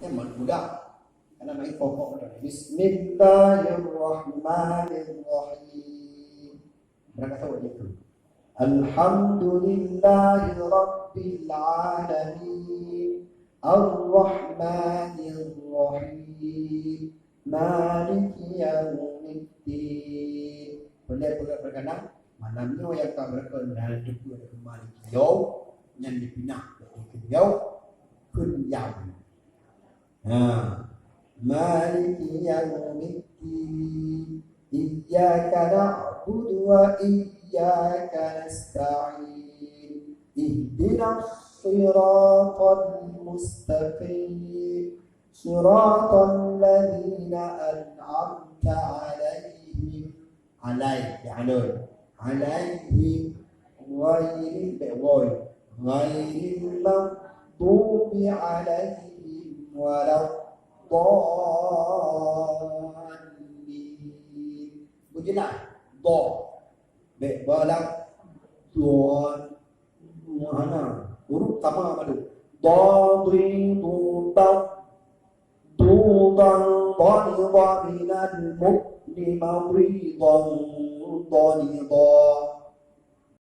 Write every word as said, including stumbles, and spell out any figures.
Nyan mudah. Karena main pokok dah. Bismillahirrahmanirrahim. Berangkat awak itu. Alhamdulillahi Rabbil Alamin. Ar-Rahmanir Rahim. Maliki Yaumiddin. Boleh peugah perkataan? Malam nyoe nyang ka beureukat dan teupeu Maliki Yaum, nyan dipinah dari Yaum keu Yaum. Ha. Maliki Yaumiddin. Iyyaka na'budu wa iyyaka nasta'in. Ihdinas siratal mustaqim. Siratal ladzina an'amta 'alaihim. Alai, ya alai. 'Alaihim. Ghairil, bek woi. Ghairil maghdubi 'alaihim waladdallin. Beujeulaih. Dha. Bek balang. Dha. Hana. Huruf sama madu. Dha, dhi, dhu, dha. Dhu, dha, dha, dha, minal mu'mini, madri, dha, dha, dha.